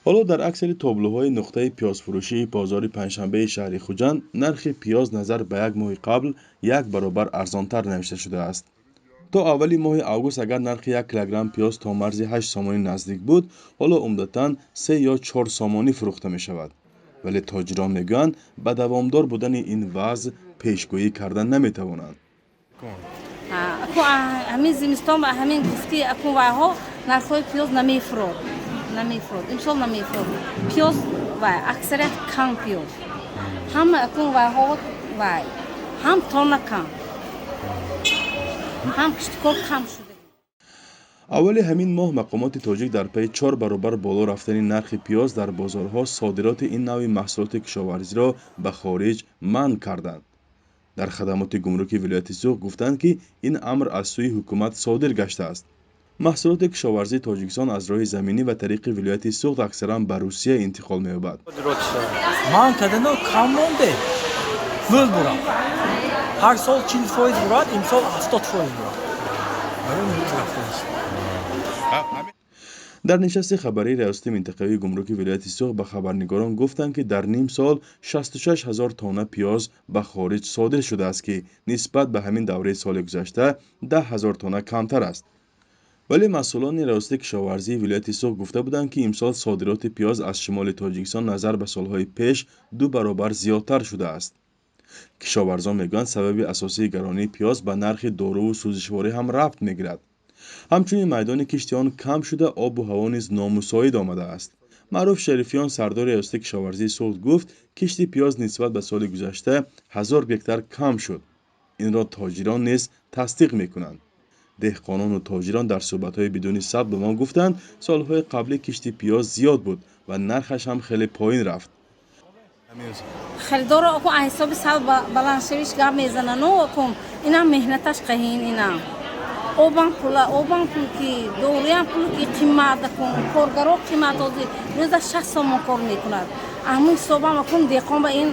Ҳоло дар аксари тоблуҳои нуқтаи пиёзфурӯшии бозори Панҷшанбеи шаҳри Хуҷанд нархи пиёз назар ба як моҳи қабл як баробар арзонтар навишта шудааст. То аввали моҳи август агар нархи 1 килограмм пиёз то марзи 8 сомонӣ наздик буд, ҳоло умдатан 3 ё 4 сомонӣ фурӯхта мешавад. Вале тоҷирон мегӯянд, ба давомдор будани ин вазъ пешгӯӣ карда наметавонанд. Ҳамин зимистон ба ҳамин гуфти акун вайҳо нархҳои пиёз намефурод, намефурод, имсол намефурод пиёз. Вай аксарият кам пиёз, ҳама акун вайҳо, вай ҳам тонна кам, ҳам киштикор кам шуда. Аввали ҳамин моҳ мақомоти тоҷик дар пайи 4 баробар боло рафтани нархи пиёз дар бозорҳо содироти ин навъи маҳсулоти кишоварзиро ба хориҷ манъ карданд. Дар хадамоти гумруки вилояти Суғд гуфтанд, ки ин амр аз сӯи ҳукумат содир гаштааст. Маҳсулоти кишоварзии Тоҷикистон аз роҳи заминӣ ва тариқи вилояти Суғд аксаран ба Русия интиқол меёбад. Ман кадано кам монде, мӯл бурад. Ҳар сол 40% бурад, имсол 70% бурад. Барои мӯл рафтааст. Дар нишасти хабарии раёсати минтақавии гумруки вилояти Суғд ба хабарнигорон гуфтанд, ки дар ним сол 66 ҳазор тонна пиёз ба хориҷ содир шудааст, ки нисбат ба ҳамин давраи соли гузашта 10 ҳазор тонна камтар аст. Вале масъулони раёсати кишоварзии вилояти Суғд гуфта буданд, ки имсол содироти пиёз аз шимоли Тоҷикистон назар ба солҳои пеш 2 баробар зиёдтар шудааст. Кишоварзон мегӯянд, сабаби асосии гаронии пиёз ба нархи доруву сӯзишворӣ ҳам рабт мегирад. Ҳамчунин майдони кишти он кам шуда, обу ҳаво низ номусоид омадааст. Маъруф Шарифиён, сардори раёсати кишоварзии Суғд, гуфт, кишти пиёз нисбат ба соли гузашта 1000 гектар кам шуд. Инро тоҷирон низ тасдиқ мекунанд. Деҳқонону тоҷирон дар суҳбатҳои бидуни сабт ба мо гуфтанд, солҳои қаблӣ кишти пиёз зиёд буд ва нархаш ҳам хеле поин рафт. Харидоро акун аз ҳисоби сал баландшавиш гап мезанану акун инам меҳнаташ қаҳин, инам обам пула, обам пул, ки доруям пул, ки қимат, акун коргаро қимат, ҳозир рӯза 60 сомон кор мекунад. Ҳамун ҳисобам акун деҳқон ба ин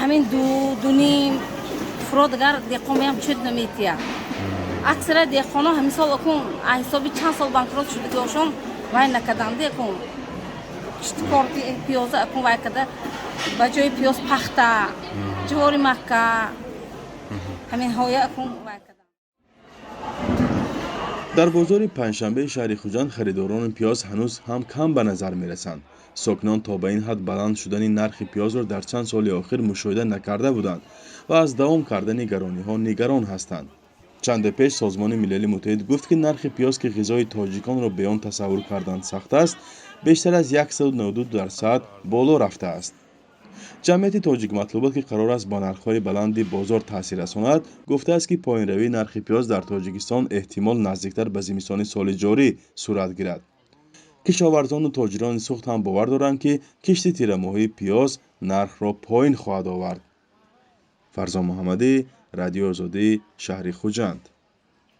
ҳамин ду дуним фурод, агар деҳқон баям чӯд наметия. Аксарият деҳқоно ҳамин сол акун аз ҳисоби чанд сол банкрот шудагиошон вай накарданди, акун киштикор пиёза акун вай када, ба ҷои пиёз пахта, ҷувори макка, ҳаминҳоя акун вай када. Дар бозори Панҷшанбеи шаҳри Хуҷанд харидорони пиёз ҳанӯз ҳам кам ба назар мерасанд. Сокинон то ба ин ҳад баланд шудани нархи пиёзро дар чанд соли охир мушоҳида накарда буданд ва аз давом кардани гарониҳо нигарон ҳастанд. Чанде пеш Созмони Милали Муттаҳид гуфт, ки нархи пиёз, ки ғизои тоҷиконро бе он тасаввур кардан сахт аст, бештар аз 192% боло рафтааст. Ҷамъияти Тоҷикматлубот, ки қарор аст ба нархҳои баланди бозор таъсир расонад, гуфтааст, ки поинравии нархи пиёз дар Тоҷикистон эҳтимол наздиктар ба зимистони соли ҷорӣ сурат гирад. Кишоварзону тоҷирони Суғд ҳам бовар доранд, ки кишти тирамоҳии пиёз нархро поин хоҳад овард. Фарзон Муҳаммадӣ, Радиои Озодӣ, шаҳри Хуҷанд.